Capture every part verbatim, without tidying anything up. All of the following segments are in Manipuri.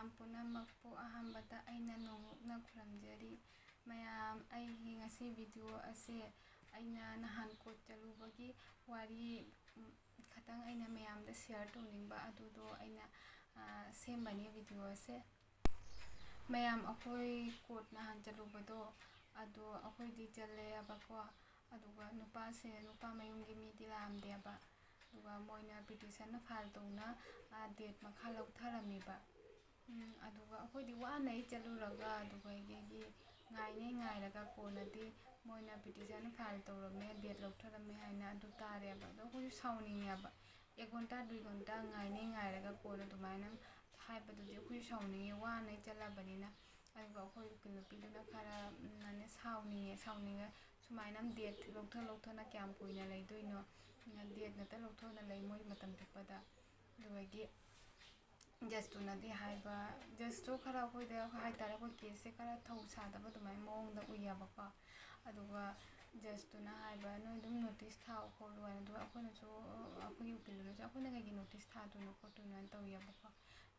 ꯃꯌꯥꯝ ꯄꯨꯝꯅꯃꯛꯄꯨ ꯑꯍꯥꯟꯕꯗ ꯑꯩꯅ ꯅꯣꯡꯂꯨꯛꯅ ꯈꯨꯔꯨꯝꯖꯔꯤ꯫ ꯃꯌꯥꯝ, ꯑꯩꯒꯤ ꯉꯁꯤ video ꯑꯁꯦ ꯑꯩꯅ ꯅꯍꯥꯟ court ꯆꯠꯂꯨꯕꯒꯤ ꯋꯥꯔꯤ, ꯎꯝ, ꯈꯇꯪ ꯑꯩꯅ ꯃꯌꯥꯝꯗ share ꯇꯧꯅꯤꯡꯕ ꯑꯗꯨꯗꯣ ꯑꯩꯅ, ꯑ, ꯁꯦꯝꯕꯅꯤ video ꯑꯁꯦ꯫ ꯃꯌꯥꯝ, ꯑꯩꯈꯣꯏ court ꯅꯍꯥꯟ ꯆꯠꯂꯨꯕꯗꯣ, ꯑꯗꯣ ꯑꯩꯈꯣꯏꯗꯤ ꯆꯠꯂꯦꯕꯀꯣ꯫ ꯑꯗꯨꯒ ꯅꯨꯄꯥꯁꯦ, ꯅꯨꯄꯥ ꯃꯌꯨꯝꯒꯤ ꯃꯤꯗꯤ ꯂꯥꯛꯑꯝꯗꯦꯕ꯫ ꯑꯗꯨꯒ ꯃꯣꯏꯅ petition file ꯇꯧꯅ, ꯑ, date ꯃꯈꯥ ꯂꯧꯊꯔꯝꯃꯤꯕ꯫ ꯎꯝ, ꯑꯗꯨꯒ ꯑꯩꯈꯣꯏꯗꯤ ꯋꯥꯅ ꯑꯩ ꯆꯠꯂꯨꯔꯒ, ꯑꯗꯨꯒ ꯑꯩꯒꯤ ꯉꯥꯏꯅꯩ ꯉꯥꯏꯔꯒ ꯀꯣꯟꯅꯗꯤ ꯃꯣꯏꯅ petition file ꯇꯧꯔꯝꯃꯦ, date ꯂꯧꯊꯔꯝꯃꯦ ꯍꯥꯏꯅ ꯑꯗꯨ ꯇꯥꯔꯦꯕ꯫ ꯑꯗꯣ ꯑꯩꯈꯣꯏꯁꯨ ꯁꯥꯎꯅꯤꯡꯉꯦꯕ꯫ ꯑꯦꯛ ꯘꯟꯇꯥ, ꯗꯨꯏ ꯘꯟꯇꯥ ꯉꯥꯏꯅꯩ ꯉꯥꯏꯔꯒ ꯀꯣꯟꯅ ꯑꯗꯨꯃꯥꯏꯅ ꯍꯥꯏꯕꯗꯨꯗꯤ ꯑꯩꯈꯣꯏꯁꯨ ꯁꯥꯎꯅꯤꯡꯉꯦ, ꯋꯥꯅ ꯑꯩ ꯆꯠꯂꯕꯅꯤꯅ꯫ ꯑꯗꯨꯒ ꯑꯩꯈꯣꯏ ꯎꯀꯤꯜ ꯅꯨꯄꯤꯗꯨꯅ ꯈꯔ, ꯎꯝ, ꯃꯥꯅ ꯁꯥꯎꯅꯤꯡꯉꯦ, ꯁꯥꯎꯅꯤꯡꯉꯦ꯫ ꯁꯨꯃꯥꯏꯅ date ꯂꯧꯊ ꯂꯧꯊꯅ ꯀꯌꯥꯝ ꯀꯨꯏꯅ ꯂꯩꯗꯣꯏꯅꯣ? Date ꯅꯠꯇ ꯂꯧꯊꯣꯛꯅ ꯂꯩ ꯃꯣꯏ ꯃꯇꯝ ꯆꯨꯞꯄꯗ꯫ ꯑꯗꯨꯗꯒꯤ judge ꯇꯨꯅꯗꯤ ꯍꯥꯏꯕ, judge ꯇꯣ ꯈꯔ ꯑꯩꯈꯣꯏꯗ ꯍꯥꯏꯇꯥꯔꯦ, ꯑꯩꯈꯣꯏ case ꯁꯦ ꯈꯔ ꯊꯧ ꯁꯥꯗꯕ ꯑꯗꯨꯃꯥꯏꯅ ꯃꯑꯣꯡꯗ ꯎꯏꯌꯦꯕꯀꯣ꯫ ꯑꯗꯨꯒ judge ꯇꯨꯅ ꯍꯥꯏꯕ, "ꯅꯣꯏ ꯑꯗꯨꯝ notice ꯊꯥꯎ ꯈꯣꯠꯂꯨ" ꯍꯥꯏꯅ꯫ ꯑꯗꯨꯒ ꯑꯩꯈꯣꯏꯅꯁꯨ, ꯑꯩꯈꯣꯏꯒꯤ ꯎꯀꯤꯜꯗꯨꯅꯁꯨ, "ꯑꯩꯈꯣꯏꯅ ꯀꯩꯒꯤ notice ꯊꯥꯗꯣꯏꯅꯣ ꯈꯣꯠꯇꯣꯏꯅꯣ?" ꯍꯥꯏꯅ ꯇꯧꯋꯦꯕꯀꯣ꯫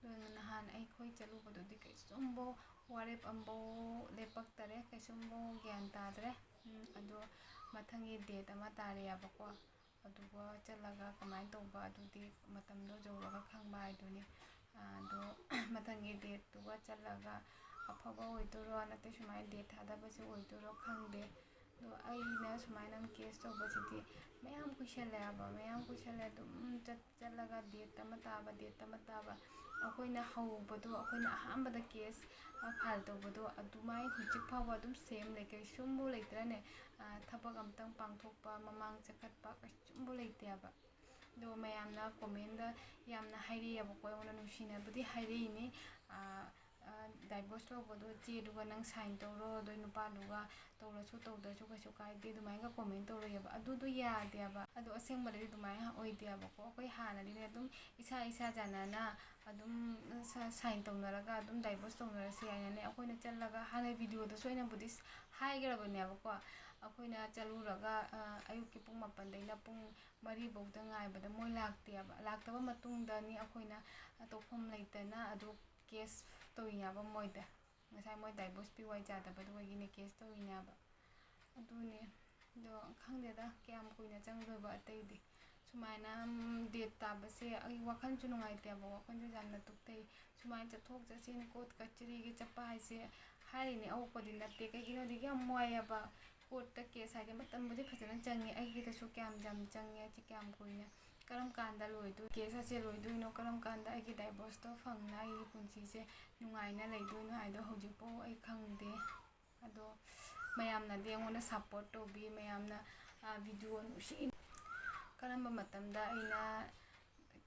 ꯑꯗꯨꯅ ꯅꯍꯥꯟ ꯑꯩꯈꯣꯏ ꯆꯠꯂꯨꯕꯗꯨꯗꯤ ꯀꯩꯁꯨꯝꯕꯧ ꯋꯥꯔꯦꯞ ꯑꯝꯕꯧ ꯂꯦꯞꯄꯛꯇꯔꯦ, ꯀꯩꯁꯨꯝꯕꯧ ꯒ꯭ꯌꯥꯟ ꯇꯥꯗ꯭ꯔꯦ꯫ ꯎꯝ, ꯑꯗꯣ ꯃꯊꯪꯒꯤ date ꯑꯃ ꯇꯥꯔꯛꯑꯦꯕꯀꯣ꯫ ꯑꯗꯨꯒ ꯆꯠꯂꯒ ꯀꯃꯥꯏꯅ ꯇꯧꯕ, ꯑꯗꯨꯗꯤ ꯃꯇꯝꯗꯣ ꯌꯧꯔꯒ ꯈꯪꯕ ꯍꯥꯏꯗꯨꯅꯤ꯫ ꯑꯗꯣ ꯃꯊꯪꯒꯤ date ꯇꯨꯒ ꯆꯠꯂꯒ ꯑꯐꯕ ꯑꯣꯏꯗꯣꯏꯔꯣ, ꯅꯠꯇ꯭ꯔ ꯁꯨꯃꯥꯏꯅ date ꯊꯥꯗꯕꯁꯦ ꯑꯣꯏꯗꯣꯏꯔꯣ ꯈꯪꯗꯦ꯫ ꯑꯗꯣ ꯑꯩꯅ ꯁꯨꯃꯥꯏꯅ case ꯇꯧꯕꯁꯤꯗꯤ ꯃꯌꯥꯝ ꯀꯨꯏꯁꯜꯂꯛꯑꯦꯕ, ꯃꯌꯥꯝ ꯀꯨꯏꯁꯜꯂꯦ꯫ ꯑꯗꯨꯝ ꯆꯠ-, ꯆꯠꯂꯒ date ꯑꯃ ꯇꯥꯕ, date ꯑꯃ ꯇꯥꯕ꯫ ꯑꯩꯈꯣꯏꯅ ꯍꯧꯕꯗꯣ, ꯑꯩꯈꯣꯏꯅ ꯑꯍꯥꯟꯕꯗ case, ꯑ, file ꯇꯧꯕꯗꯣ ꯑꯗꯨꯃꯥꯏ ꯍꯧꯖꯤꯛ ꯐꯥꯎꯕ ꯑꯗꯨꯝ same ꯂꯩ, ꯀꯩꯁꯨꯝꯕꯨ ꯂꯩꯇ꯭ꯔꯅꯦ꯫ ꯑ, ꯊꯕꯛ ꯑꯝꯇꯪ ꯄꯥꯡꯊꯣꯛꯄ, ꯃꯃꯥꯡ ꯆꯈꯠꯄ ꯀꯩꯁꯨꯝꯕꯨ ꯂꯩꯇꯦꯕ꯫ ꯑꯗꯣ ꯃꯌꯥꯝꯅ comment ꯇ ꯌꯥꯝꯅ ꯍꯥꯏꯔꯛꯑꯦꯕꯀꯣ, ꯑꯩꯉꯣꯟꯗ ꯅꯨꯡꯁꯤꯅꯕꯨꯗꯤ ꯍꯥꯏꯔꯛꯏꯅꯤ꯫ ꯑ, ꯑ, divorce ꯂꯧꯕꯗꯣ ꯆꯦꯗꯨꯒ ꯅꯪ sign ꯇꯧꯔꯣ, ꯑꯗꯣ ꯅꯨꯄꯥꯗꯨꯒ ꯇꯧꯔꯁꯨ ꯇꯧꯗ꯭ꯔꯁꯨ ꯀꯩꯁꯨ ꯀꯥꯏꯗꯦ, ꯑꯗꯨꯃꯥꯏꯅꯒ comment ꯇꯧꯔꯛꯑꯦꯕ꯫ ꯑꯗꯨꯗꯣ ꯌꯥꯗꯦꯕ꯫ ꯑꯗꯣ ꯑꯁꯦꯡꯕꯗꯗꯤ ꯑꯗꯨꯃꯥꯏꯅ ꯑꯣꯏꯗꯦꯕꯀꯣ꯫ ꯑꯩꯈꯣꯏ ꯍꯥꯟꯅꯗꯤꯅꯦ ꯑꯗꯨꯝ ꯏꯁꯥ ꯏꯁꯥ ꯌꯥꯅꯅ ꯑꯗꯨꯝ ꯁ-, sign ꯇꯧꯅꯔꯒ ꯑꯗꯨꯝ divorce ꯇꯧꯅꯔꯁꯦ ꯍꯥꯏꯅꯅꯦ꯫ ꯑꯩꯈꯣꯏꯅ ꯆꯠꯂꯒ ꯍꯥꯟꯅ video ꯗꯁꯨ ꯑꯩꯅꯕꯨꯗꯤ ꯁ-, ꯍꯥꯏꯈ꯭ꯔꯕꯅꯦꯕꯀꯣ꯫ ꯑꯩꯈꯣꯏꯅ ꯆꯠꯂꯨꯔꯒ, ꯑ, ꯑꯌꯨꯛꯀꯤ ꯄꯨꯡ ꯃꯥꯄꯟꯗꯩꯅ ꯄꯨꯡ ꯃꯔꯤꯐꯧꯗ ꯉꯥꯏꯕꯗ ꯃꯣꯏ ꯂꯥꯛꯇꯦꯕ꯫ ꯂꯥꯛꯇꯕ ꯃꯇꯨꯡꯗꯅꯤ ꯑꯩꯈꯣꯏꯅ ꯇꯧꯐꯝ ꯂꯩꯇꯅ ꯑꯗꯨ ꯀꯦꯁ ꯇꯧꯔꯤꯅꯦꯕ ꯃꯣꯏꯗ꯫ ꯉꯁꯥꯏ ꯃꯣꯏ ꯗꯥꯏꯚꯣꯔꯁ ꯄꯤ ꯋꯥꯏ ꯆꯥꯗꯕꯗꯨ ꯑꯣꯏꯒꯤꯅꯦ ꯀꯦꯁ ꯇꯧꯔꯤꯅꯦꯕ꯫ ꯑꯗꯨꯅꯦ꯫ ꯑꯗꯣ ꯈꯪꯗꯦꯗ ꯀꯌꯥꯝ ꯀꯨꯏꯅ ꯆꯪꯗꯣꯏꯕ ꯑꯇꯩꯗꯤ꯫ ꯁꯨꯃꯥꯏꯅ, ꯎꯝ, ꯗꯦꯠ ꯇꯥꯕꯁꯦ ꯑꯩ ꯋꯥꯈꯜꯁꯨ ꯅꯨꯡꯉꯥꯏꯇꯦꯕ, ꯋꯥꯈꯜꯁꯨ ꯌꯥꯝꯅ ꯇꯨꯞꯊꯩ꯫ ꯁꯨꯃꯥꯏꯅ ꯆꯠꯊꯣꯛ ꯆꯠꯁꯤꯟ ꯀꯣꯔꯠ ꯀꯆꯦꯔꯤꯒꯤ ꯆꯠꯄ ꯍꯥꯏꯁꯦ ꯍꯥꯏꯔꯤꯅꯦ ꯑꯋꯣꯛꯄꯗꯤ ꯅꯠꯇꯦ꯫ ꯀꯩꯒꯤꯅꯣꯗꯤ ꯌꯥꯝ ꯋꯥꯏꯑꯦꯕ꯫ ꯀꯣꯔꯠꯇ ꯀꯦꯁ ꯍꯥꯏꯗꯤ ꯃꯇꯝꯕꯨꯗꯤ ꯐꯖꯅ ꯆꯪꯉꯦ, ꯑꯩꯒꯤꯗꯁꯨ ꯀꯌꯥꯝ ꯌꯥꯝ ꯆꯪꯉꯦ ꯍꯥꯏꯁꯦ, ꯀꯌꯥꯝ ꯀꯨꯏꯅ, ꯀꯔꯝ ꯀꯥꯟꯗ ꯂꯣꯏꯗꯣꯏ, ꯀꯦꯁ ꯑꯁꯦ ꯂꯣꯏꯗꯣꯏꯅꯣ, ꯀꯔꯝ ꯀꯥꯟꯗ ꯑꯩꯒꯤ ꯗꯥꯏꯚꯣꯔꯁꯇꯣ ꯐꯪꯅ ꯑꯩꯒꯤ ꯄꯨꯟꯁꯤꯁꯦ ꯅꯨꯡꯉꯥꯏꯅ ꯂꯩꯗꯣꯏꯅꯣ ꯍꯥꯏꯗꯣ ꯍꯧꯖꯤꯛꯐꯥꯎ ꯑꯩ ꯈꯪꯗꯦ꯫ ꯑꯗꯣ ꯃꯌꯥꯝꯅꯗꯤ ꯑꯩꯉꯣꯟꯗ ꯁꯞꯄꯣꯔꯠ ꯇꯧꯕꯤ, ꯃꯌꯥꯝꯅ, ꯑ, ꯚꯤꯗꯤꯑꯣ ꯅꯨꯡꯁꯤ, ꯀꯔꯝꯕ ꯃꯇꯝꯗ ꯑꯩꯅ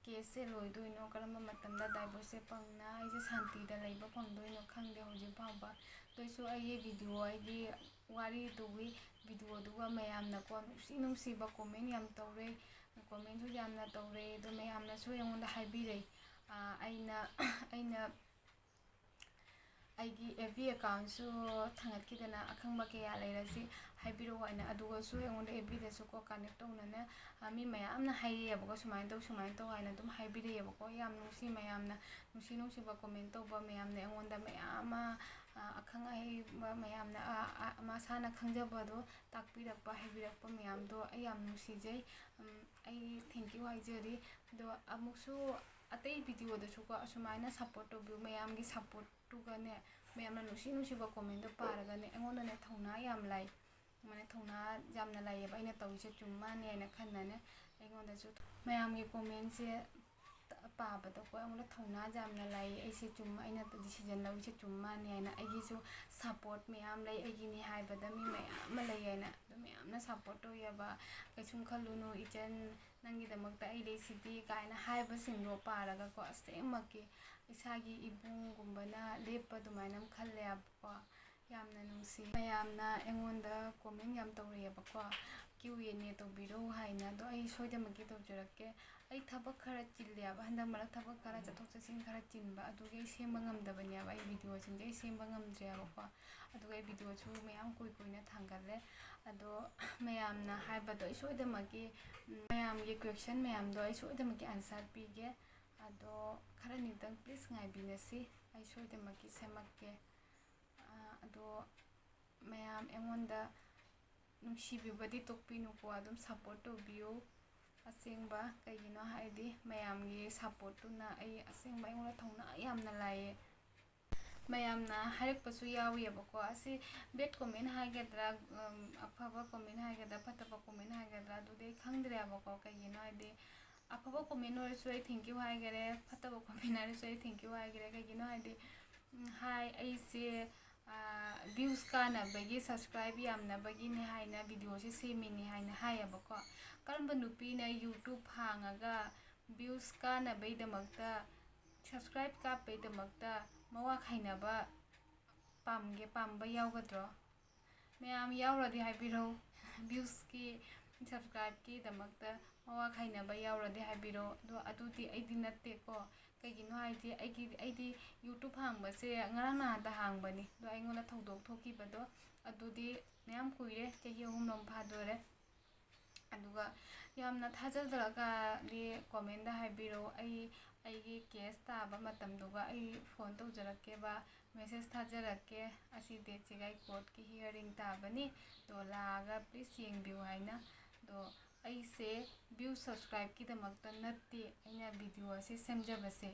ꯀꯦꯁꯁꯦ ꯂꯣꯏꯗꯣꯏꯅꯣ, ꯀꯔꯝꯕ ꯃꯇꯝꯗ ꯗꯥꯏꯚꯣꯔꯁꯁꯦ ꯐꯪꯅ ꯑꯩꯁꯦ ꯁꯥꯟꯇꯤꯗ ꯂꯩꯕ ꯐꯪꯗꯣꯏꯅꯣ ꯈꯪꯗꯦ ꯍꯧꯖꯤꯛ ꯐꯥꯎꯕ꯫ ꯑꯗꯨꯏꯁꯨ ꯑꯩꯒꯤ ꯚꯤꯗꯤꯑꯣ, ꯑꯩꯒꯤ ꯋꯥꯔꯤꯗꯨꯒꯤ ꯚꯤꯗꯤꯑꯣꯗꯨꯒ ꯃꯌꯥꯝꯅꯀꯣ ꯅꯨꯡꯁꯤ ꯅꯨꯡꯁꯤꯕ ꯀꯣꯃꯦꯟ ꯌꯥꯝ ꯇꯧꯔꯦ, ꯀꯣꯃꯦꯟꯁꯨ ꯌꯥꯝꯅ ꯇꯧꯔꯦ꯫ ꯑꯗꯣ ꯃꯌꯥꯝꯅꯁꯨ ꯑꯩꯉꯣꯟꯗ ꯍꯥꯏꯕꯤꯔꯦ, ꯑ, ꯑꯩꯅ, ꯑꯩꯅ ꯑꯩꯒꯤ ꯑꯦꯐ ꯕꯤ ꯑꯦꯀꯥꯎꯟꯁꯨ ꯊꯥꯡꯒꯠꯈꯤꯗꯅ ꯑꯈꯪꯕ ꯀꯌꯥ ꯂꯩꯔꯁꯤ ꯍꯥꯏꯕꯤꯔꯛꯑꯣ ꯍꯥꯏꯅ꯫ ꯑꯗꯨꯒꯁꯨ ꯑꯩꯉꯣꯟꯗ ꯑꯦꯐ ꯕꯤꯗꯁꯨꯀꯣ ꯀꯅꯦꯛ ꯇꯧꯅꯅ, ꯑ, ꯃꯤ ꯃꯌꯥꯝ ꯑꯃꯅ ꯍꯥꯏꯔꯛꯑꯦꯕꯀꯣ, "ꯁꯨꯃꯥꯏꯅ ꯇꯧ, ꯁꯨꯃꯥꯏꯅ ꯇꯧ" ꯍꯥꯏꯅ ꯑꯗꯨꯝ ꯍꯥꯏꯕꯤꯔꯛꯑꯦꯕꯀꯣ꯫ ꯌꯥꯝ ꯅꯨꯡꯁꯤ ꯃꯌꯥꯝꯅ, ꯅꯨꯡꯁꯤ ꯅꯨꯡꯁꯤꯕ ꯀꯣꯃꯦꯟ ꯇꯧꯕ ꯃꯌꯥꯝꯅ ꯑꯩꯉꯣꯟꯗ ꯃꯌꯥꯝ ꯑꯃ, ꯑ, ꯑꯈꯪ ꯑꯍꯩꯕ ꯃꯌꯥꯝꯅ, ꯑ, ꯑ, ꯃꯁꯥꯅ ꯈꯪꯖꯕꯗꯣ ꯇꯥꯛꯄꯤꯔꯛꯄ, ꯍꯥꯏꯕꯤꯔꯛꯄ ꯃꯌꯥꯝꯗꯣ ꯑꯩ ꯌꯥꯝ ꯅꯨꯡꯁꯤꯖꯩ꯫ ꯎꯝ, ꯑꯩ ꯊꯦꯡꯀ꯭ꯌꯨ ꯍꯥꯏꯖꯔꯤ꯫ ꯑꯗꯣ ꯑꯃꯨꯛꯁꯨ ꯑꯇꯩ ꯚꯤꯗꯤꯑꯣꯗꯁꯨꯀꯣ ꯑꯁꯨꯃꯥꯏꯅ ꯁꯞꯄꯣꯔꯠ ꯇꯧꯕꯤꯌꯨ, ꯃꯌꯥꯝꯒꯤ ꯁꯞꯄꯣꯔꯠꯇꯨꯒꯅꯦ, ꯃꯌꯥꯝꯅ ꯅꯨꯡꯁꯤ ꯅꯨꯡꯁꯤꯕ ꯀꯣꯃꯦꯟꯗꯣ ꯄꯥꯔꯒꯅꯦ ꯑꯩꯉꯣꯟꯗꯅꯦ ꯊꯧꯅꯥ ꯌꯥꯝ ꯂꯥꯛꯏ꯫ ꯃꯥꯅꯦ, ꯊꯧꯅꯥ ꯌꯥꯝꯅ ꯂꯩꯌꯦꯕ꯫ ꯑꯩꯅ ꯇꯧꯔꯤꯁꯦ ꯆꯨꯝ ꯃꯥꯜꯂꯦ ꯍꯥꯏꯅ ꯈꯟꯅꯅꯦ ꯑꯩꯉꯣꯟꯗꯁꯨ ꯃꯌꯥꯝꯒꯤ ꯀꯣꯃꯦꯟꯁꯦ ꯄꯥꯕꯗꯀꯣ ꯑꯩꯉꯣꯟꯗ ꯊꯧꯅꯥ ꯌꯥꯝꯅ ꯂꯩ꯫ ꯑꯩꯁꯦ ꯆꯨꯝ, ꯑꯩꯅ ꯗꯤꯁꯤꯖꯟ ꯂꯧꯔꯤꯁꯦ ꯆꯨꯝ ꯃꯥꯜꯂꯦ ꯍꯥꯏꯅ꯫ ꯑꯩꯒꯤꯁꯨ ꯁꯞꯄꯣꯔꯠ ꯃꯌꯥꯝ ꯂꯩ, ꯑꯩꯒꯤꯅꯤ ꯍꯥꯏꯕꯗ ꯃꯤ ꯃꯌꯥꯝ ꯑꯃ ꯂꯩ ꯍꯥꯏꯅ꯫ ꯑꯗꯨ ꯃꯌꯥꯝꯅ ꯁꯞꯄꯣꯔꯠ ꯇꯧꯋꯦꯕ꯫ "ꯀꯩꯁꯨꯝ ꯈꯜꯂꯨꯅꯨ ꯏꯆꯟ, ꯅꯪꯒꯤꯗꯃꯛꯇ ꯑꯩ ꯂꯩꯁꯤꯗꯤ" ꯀꯥꯏꯅ ꯍꯥꯏꯕꯁꯤꯡꯗꯣ ꯄꯥꯔꯒꯀꯣ, ꯑꯁꯦꯡꯃꯛꯀꯤ ꯏꯁꯥꯒꯤ ꯏꯕꯨꯡꯒꯨꯝꯕꯅ ꯂꯦꯞꯄ ꯑꯗꯨꯃꯥꯏꯅ ꯑꯃ ꯈꯜꯂꯦꯕꯀꯣ꯫ ꯌꯥꯝꯅ ꯅꯨꯡꯁꯤ꯫ ꯃꯌꯥꯝꯅ ꯑꯩꯉꯣꯟꯗ ꯀꯣꯃꯦꯟ ꯌꯥꯝ ꯇꯧꯔꯛꯑꯦꯕꯀꯣ, "ꯀ꯭ꯌꯨ ꯑꯦꯟ ꯑꯦ ꯇꯧꯕꯤꯔꯣ" ꯍꯥꯏꯅ꯫ ꯑꯗꯣ ꯑꯩ ꯁꯣꯏꯗꯅꯃꯛꯀꯤ ꯇꯧꯖꯔꯛꯀꯦ꯫ ꯑꯩ ꯊꯕꯛ ꯈꯔ ꯆꯤꯜꯂꯦꯕ, ꯍꯟꯗꯛ ꯃꯔꯛ ꯊꯕꯛ ꯈꯔ ꯆꯠꯊꯣꯛ ꯆꯠꯁꯤꯟ ꯈꯔ ꯆꯤꯟꯕ, ꯑꯗꯨꯒꯤ ꯑꯩ ꯁꯦꯝꯕ ꯉꯝꯗꯕꯅꯦꯕ, ꯑꯩ ꯚꯤꯗꯤꯑꯣꯁꯤꯡꯁꯦ ꯑꯩ ꯁꯦꯝꯕ ꯉꯝꯗ꯭ꯔꯦꯕꯀꯣ꯫ ꯑꯗꯨꯒ ꯑꯩ ꯚꯤꯗꯤꯑꯣꯁꯨ ꯃꯌꯥꯝ ꯀꯨꯏ ꯀꯨꯏꯅ ꯊꯥꯡꯒꯠꯂꯦ꯫ ꯑꯗꯣ ꯃꯌꯥꯝꯅ ꯍꯥꯏꯕꯗꯣ ꯑꯩ ꯁꯣꯏꯗꯅꯃꯛꯀꯤ, ꯎꯝ, ꯃꯌꯥꯝꯒꯤ ꯀ꯭ꯋꯦꯁꯟ ꯃꯌꯥꯝꯗꯣ ꯑꯩ ꯁꯣꯏꯗꯅꯃꯛꯀꯤ ꯑꯟꯁꯔ ꯄꯤꯒꯦ꯫ ꯑ, ꯑꯗꯣ ꯈꯔꯅꯤꯗꯪ please ꯉꯥꯏꯕꯤꯅꯁꯤ, ꯑꯩ ꯁꯣꯏꯗꯅꯃꯛꯀꯤ ꯁꯦꯝꯃꯛꯀꯦ꯫ ꯑꯥ, ꯑꯗꯣ ꯃꯌꯥꯝ ꯑꯩꯉꯣꯟꯗ ꯅꯨꯡꯁꯤꯕꯤꯕꯗꯤ ꯇꯣꯛꯄꯤꯅꯨꯀꯣ, ꯑꯗꯨꯝ support ꯇꯧꯕꯤꯌꯨ꯫ ꯑꯁꯦꯡꯕ, ꯀꯩꯒꯤꯅꯣ ꯍꯥꯏꯗꯤ ꯃꯌꯥꯝꯒꯤ supportꯇꯨꯅ ꯑꯩ ꯑꯁꯦꯡꯕ ꯑꯩꯉꯣꯟꯗ ꯊꯧꯅꯥ ꯌꯥꯝꯅ ꯂꯥꯛꯑꯦ꯫ ꯃꯌꯥꯝꯅ ꯍꯥꯏꯔꯛꯄꯁꯨ ꯌꯥꯎꯋꯦꯕꯀꯣ, ꯑꯁꯤ bad comment ꯍꯥꯏꯒꯗ꯭ꯔꯥ, ꯎꯝ, ꯑꯐꯕ comment ꯍꯥꯏꯒꯗ꯭ꯔꯥ, ꯐꯠꯇꯕ comment ꯍꯥꯏꯒꯗ꯭ꯔꯥ, ꯑꯗꯨꯗꯤ ꯑꯩ ꯈꯪꯗ꯭ꯔꯦꯕꯀꯣ꯫ ꯀꯩꯒꯤꯅꯣ ꯍꯥꯏꯗꯤ ꯑꯐꯕ comment ꯑꯣꯏꯔꯁꯨ ꯑꯩ thank you ꯍꯥꯏꯈꯔꯦ, ꯐꯠꯇꯕ comment ꯍꯥꯏꯔꯁꯨ ꯑꯩ thank you ꯍꯥꯏꯈꯔꯦ꯫ ꯀꯩꯒꯤꯅꯣ ꯍꯥꯏꯗꯤ, ꯎꯝ, ꯍꯥꯏ, ꯑꯩꯁꯦ, ꯑꯥ, views ꯀꯥꯟꯅꯕꯒꯤ, subscribe ꯌꯥꯝꯅꯕꯒꯤꯅꯦ ꯍꯥꯏꯅ videoꯁꯦ ꯁꯦꯝꯃꯤꯅꯦ ꯍꯥꯏꯅ ꯍꯥꯏꯌꯦꯕꯀꯣ꯫ ꯀꯔꯝꯕ ꯅꯨꯄꯤꯅ YouTube ꯍꯥꯡꯉꯒ views ꯀꯥꯟꯅꯕꯩꯗꯃꯛꯇ, subscribe ꯀꯥꯞꯄꯩꯗꯃꯛꯇ ꯃꯋꯥ ꯈꯥꯏꯅꯕ ꯄꯥꯝꯒꯦ? ꯄꯥꯝꯕ ꯌꯥꯎꯒꯗ꯭ꯔꯣ? ꯃꯌꯥꯝ ꯌꯥꯎꯔꯗꯤ ꯍꯥꯏꯕꯤꯔꯛꯎ꯫ Viewsꯀꯤ, subscribeꯀꯤꯗꯃꯛꯇ ꯃꯋꯥ ꯈꯥꯏꯅꯕ ꯌꯥꯎꯔꯗꯤ ꯍꯥꯏꯕꯤꯔꯛꯑꯣ꯫ ꯑꯗꯣ ꯑꯗꯨꯗꯤ ꯑꯩꯗꯤ ꯅꯠꯇꯦꯀꯣ꯫ ꯀꯩꯒꯤꯅꯣ ꯍꯥꯏꯗꯤ ꯑꯩꯒꯤ, ꯑꯩꯗꯤ YouTube ꯍꯥꯡꯕꯁꯦ ꯉꯔꯥꯡ ꯅꯍꯥꯟꯗ ꯍꯥꯡꯕꯅꯤ꯫ ꯑꯗꯣ ꯑꯩꯉꯣꯟꯗ ꯊꯧꯗꯣꯛ ꯊꯣꯛꯈꯤꯕꯗꯣ ꯑꯗꯨꯗꯤ ꯃꯌꯥꯝ ꯀꯨꯏꯔꯦ, ꯆꯍꯤ ꯑꯍꯨꯝꯂꯣꯝ ꯐꯥꯗꯣꯔꯦ꯫ ꯑꯗꯨꯒ ꯌꯥꯝꯅ ꯊꯥꯖꯗ꯭ꯔꯒꯗꯤ commentꯇ ꯍꯥꯏꯕꯤꯔꯛꯑꯣ꯫ ꯑꯩ, ꯑꯩꯒꯤ case ꯇꯥꯕ ꯃꯇꯝꯗꯨꯒ ꯑꯩ phone ꯇꯧꯖꯔꯛꯀꯦꯕ, message ꯊꯥꯖꯔꯛꯀꯦ꯫ ꯑꯁꯤ dateꯁꯤꯒ ꯑꯩ courtꯀꯤ hearing ꯇꯥꯕꯅꯤ, ꯑꯗꯣ ꯂꯥꯛꯑꯒ please ꯌꯦꯡꯕꯤꯌꯨ ꯍꯥꯏꯅ꯫ ꯑꯗꯣ ꯑꯩꯁꯦ view subscribeꯀꯤꯗꯃꯛꯇ ꯅꯠꯇꯦ ꯑꯩꯅ video ꯑꯁꯤ ꯁꯦꯝꯖꯕꯁꯦ꯫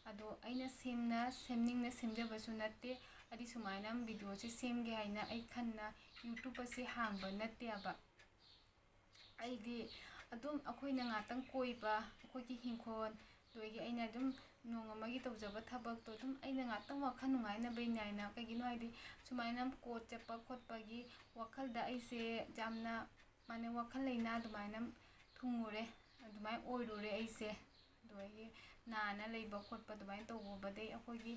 ꯑꯗꯣ ꯑꯩꯅ ꯁꯦꯝꯅ, ꯁꯦꯝꯅꯤꯡꯅ ꯁꯦꯝꯖꯕꯁꯨ ꯅꯠꯇꯦ꯫ ꯑꯩꯗꯤ ꯁꯨꯃꯥꯏꯅ videoꯁꯦ ꯁꯦꯝꯒꯦ ꯍꯥꯏꯅ ꯑꯩ ꯈꯟꯅ YouTube ꯑꯁꯤ ꯍꯥꯡꯕ ꯅꯠꯇꯦꯕ꯫ ꯑꯩꯗꯤ ꯑꯗꯨꯝ ꯑꯩꯈꯣꯏꯅ ꯉꯥꯛꯇꯪ ꯀꯣꯏꯕ, ꯑꯩꯈꯣꯏꯒꯤ ꯍꯤꯡꯈꯣꯜ, ꯑꯗꯨꯗꯒꯤ ꯑꯩꯅ ꯑꯗꯨꯝ ꯅꯣꯡꯃꯒꯤ ꯇꯧꯖꯕ ꯊꯕꯛꯇꯣ ꯑꯗꯨꯝ ꯑꯩꯅ ꯉꯥꯛꯇꯪ ꯋꯥꯈꯜ ꯅꯨꯡꯉꯥꯏꯅꯕꯩꯅꯦ ꯍꯥꯏꯅ꯫ ꯀꯩꯒꯤꯅꯣ ꯍꯥꯏꯗꯤ ꯁꯨꯃꯥꯏꯅ court ꯆꯠꯄ ꯈꯣꯠꯄꯒꯤ ꯋꯥꯈꯜꯗ ꯑꯩꯁꯦ ꯌꯥꯝꯅ, ꯃꯥꯅꯦ, ꯋꯥꯈꯜ ꯂꯩꯅꯥ ꯑꯗꯨꯃꯥꯏꯅ ꯊꯨꯡꯉꯨꯔꯦ, ꯑꯗꯨꯃꯥꯏꯅ ꯑꯣꯏꯔꯨꯔꯦ ꯑꯩꯁꯦ꯫ ꯑꯗꯨꯗꯒꯤ ꯅꯥꯅ ꯂꯩꯕ ꯈꯣꯠꯄ ꯑꯗꯨꯃꯥꯏꯅ ꯇꯧꯕꯗꯩ ꯑꯩꯈꯣꯏꯒꯤ,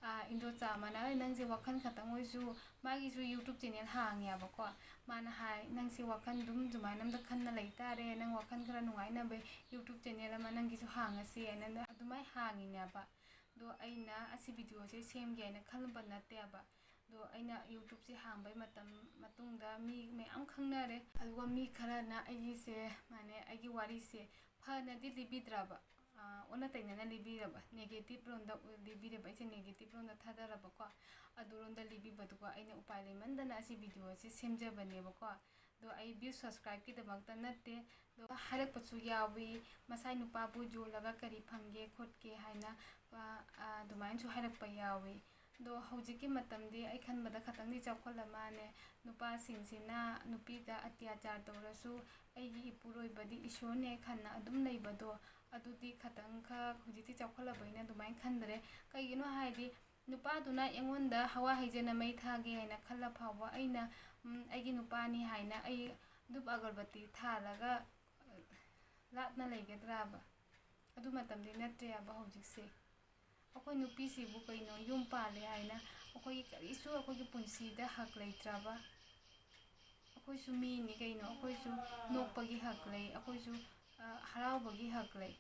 ꯑꯥ, ꯏꯟꯗꯣꯆꯥ ꯑꯃꯅ, "ꯑꯩ ꯅꯪꯁꯦ ꯋꯥꯈꯜ ꯈꯛꯇꯪ ꯑꯣꯏꯁꯨ", ꯃꯥꯒꯤꯁꯨ YouTube channel ꯍꯥꯡꯉꯦꯕꯀꯣ꯫ ꯃꯥꯅ ꯍꯥꯏ, "ꯅꯪꯁꯦ ꯋꯥꯈꯜ ꯑꯗꯨꯝ ꯑꯗꯨꯃꯥꯏꯅ ꯑꯝꯇ ꯈꯟꯅ ꯂꯩꯇꯥꯔꯦ, ꯅꯪ ꯋꯥꯈꯜ ꯈꯔ ꯅꯨꯡꯉꯥꯏꯅꯕ YouTube channel ꯑꯃ ꯅꯪꯒꯤꯁꯨ ꯍꯥꯡꯉꯁꯤ" ꯍꯥꯏꯅ ꯑꯗꯨꯃꯥꯏꯅ ꯍꯥꯡꯉꯤꯅꯦꯕ꯫ ꯑꯗꯣ ꯑꯩꯅ ꯑꯁꯤ videoꯁꯦ ꯁꯦꯝꯒꯦ ꯍꯥꯏꯅ ꯈꯜꯂꯨꯕ ꯅꯠꯇꯦꯕ꯫ ꯑꯗꯣ ꯑꯩꯅ YouTubeꯁꯦ ꯍꯥꯡꯕꯩ ꯃꯇꯝ, ꯃꯇꯨꯡꯗ ꯃꯤ ꯃꯌꯥꯝ ꯈꯪꯅꯔꯦ꯫ ꯑꯗꯨꯒ ꯃꯤ ꯈꯔꯅ ꯑꯩꯒꯤꯁꯦ, ꯃꯥꯅꯦ, ꯑꯩꯒꯤ ꯋꯥꯔꯤꯁꯦ ꯐꯅꯗꯤ ꯂꯤꯕꯤꯗ꯭ꯔꯕ, ꯑ, ꯑꯣꯟꯅ ꯇꯩꯅꯅ ꯂꯤꯕꯤꯔꯕ, ꯅꯦꯒꯦꯇꯤꯞ ꯂꯣꯝꯗ ꯂꯤꯕꯤꯔꯕ, ꯑꯩꯁꯦ ꯅꯦꯒꯦꯇꯤꯞ ꯂꯣꯝꯗ ꯊꯥꯗꯔꯕꯀꯣ꯫ ꯑꯗꯨꯔꯣꯝꯗ ꯂꯤꯕꯤꯕꯗꯨꯀꯣ, ꯑꯩꯅ ꯎꯄꯥꯏ ꯂꯩꯃꯟꯗꯅ ꯑꯁꯤ ꯚꯤꯗꯤꯑꯣ ꯑꯁꯤ ꯁꯦꯝꯖꯕꯅꯦꯕꯀꯣ꯫ ꯑꯗꯣ ꯑꯩ ꯚ꯭ꯌꯨ ꯁꯕꯁꯀ꯭ꯔꯥꯏꯕꯀꯤꯗꯃꯛꯇ ꯅꯠꯇꯦ꯫ ꯑꯗꯣ ꯍꯥꯏꯔꯛꯄꯁꯨ ꯌꯥꯎꯏ, "ꯃꯁꯥꯏ ꯅꯨꯄꯥꯕꯨ ꯌꯣꯜꯂꯒ ꯀꯔꯤ ꯐꯪꯒꯦ ꯈꯣꯠꯀꯦ?" ꯍꯥꯏꯅ, ꯑ, ꯑ, ꯑꯗꯨꯃꯥꯏꯅꯁꯨ ꯍꯥꯏꯔꯛꯄ ꯌꯥꯎꯏ꯫ ꯑꯗꯣ ꯍꯧꯖꯤꯛꯀꯤ ꯃꯇꯝꯗꯤ ꯑꯩ ꯈꯟꯕꯗ ꯈꯇꯪꯗꯤ ꯆꯥꯎꯈꯠꯂ ꯃꯥꯜꯂꯦ꯫ ꯅꯨꯄꯥꯁꯤꯡꯁꯤꯅ ꯅꯨꯄꯤꯗ ꯑꯇ꯭ꯌꯥꯆꯥꯔ ꯇꯧꯔꯁꯨ, "ꯑꯩꯒꯤ ꯏꯄꯨꯔꯣꯏꯕꯗꯤ ꯏꯁꯣꯔꯅꯦ" ꯈꯟꯅ ꯑꯗꯨꯝ ꯂꯩꯕꯗꯣ, ꯑꯗꯨꯗꯤ ꯈꯇꯪꯈꯛ ꯍꯧꯖꯤꯛꯇꯤ ꯆꯥꯎꯈꯠꯂꯕꯅꯤꯅ ꯑꯗꯨꯃꯥꯏꯅ ꯈꯟꯗ꯭ꯔꯦ꯫ ꯀꯩꯒꯤꯅꯣ ꯍꯥꯏꯗꯤ, ꯅꯨꯄꯥꯗꯨꯅ ꯑꯩꯉꯣꯟꯗ ꯍꯋꯥ ꯍꯩꯖꯅ ꯃꯩ ꯊꯥꯒꯦ ꯍꯥꯏꯅ ꯈꯜꯂ ꯐꯥꯎꯕ, ꯑꯩꯅ, ꯎꯝ, ꯑꯩꯒꯤ ꯅꯨꯄꯥꯅꯤ ꯍꯥꯏꯅ ꯑꯩ ꯙꯨꯞ ꯑꯒꯔꯕꯇꯤ ꯊꯥꯜꯂꯒ, ꯑ, ꯂꯥꯞꯅ ꯂꯩꯒꯗ꯭ꯔꯥꯕ? ꯑꯗꯨ ꯃꯇꯝꯗꯤ ꯅꯠꯇ꯭ꯔꯦꯕ ꯍꯧꯖꯤꯛꯁꯦ꯫ ꯑꯩꯈꯣꯏ ꯅꯨꯄꯤꯁꯤꯕꯨ ꯀꯩꯅꯣ, ꯌꯨꯝ ꯄꯥꯜꯂꯦ ꯍꯥꯏꯅ ꯑꯩꯈꯣꯏꯒꯤ ꯀꯔꯤꯁꯨ ꯑꯩꯈꯣꯏꯒꯤ ꯄꯨꯟꯁꯤꯗ ꯍꯛ ꯂꯩꯇ꯭ꯔꯕ? ꯑꯩꯈꯣꯏꯁꯨ ꯃꯤꯅꯤ ꯀꯩꯅꯣ, ꯑꯩꯈꯣꯏꯁꯨ ꯅꯣꯛꯄꯒꯤ ꯍꯛ ꯂꯩ, ꯑꯩꯈꯣꯏꯁꯨ, ꯑ, ꯍꯔꯥꯎꯕꯒꯤ ꯍꯛ ꯂꯩ꯫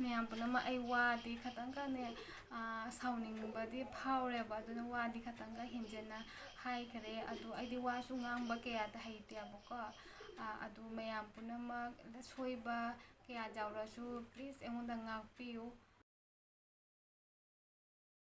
ꯃꯌꯥꯝ ꯄꯨꯝꯅꯃꯛ, ꯑꯩ ꯋꯥꯗꯤ ꯈꯇꯪꯒꯅꯦ, ꯑ, ꯁꯥꯎꯅꯤꯡꯕꯗꯤ ꯐꯥꯎꯔꯦꯕ, ꯑꯗꯨꯅ ꯋꯥꯗꯤ ꯈꯇꯪꯒ ꯍꯦꯟꯖꯟꯅ ꯍꯥꯏꯈꯔꯦ꯫ ꯑꯗꯣ ꯑꯩꯗꯤ ꯋꯥꯁꯨ ꯉꯥꯡꯕ ꯀꯌꯥꯗ ꯍꯩꯇꯦꯕꯀꯣ꯫ ꯑ, ꯑꯗꯨ ꯃꯌꯥꯝ ꯄꯨꯝꯅꯃꯛ ꯁꯣꯏꯕ ꯀꯌꯥ ꯌꯥꯎꯔꯁꯨ, please ꯑꯩꯉꯣꯟꯗ ꯉꯥꯛꯄꯤꯌꯨ꯫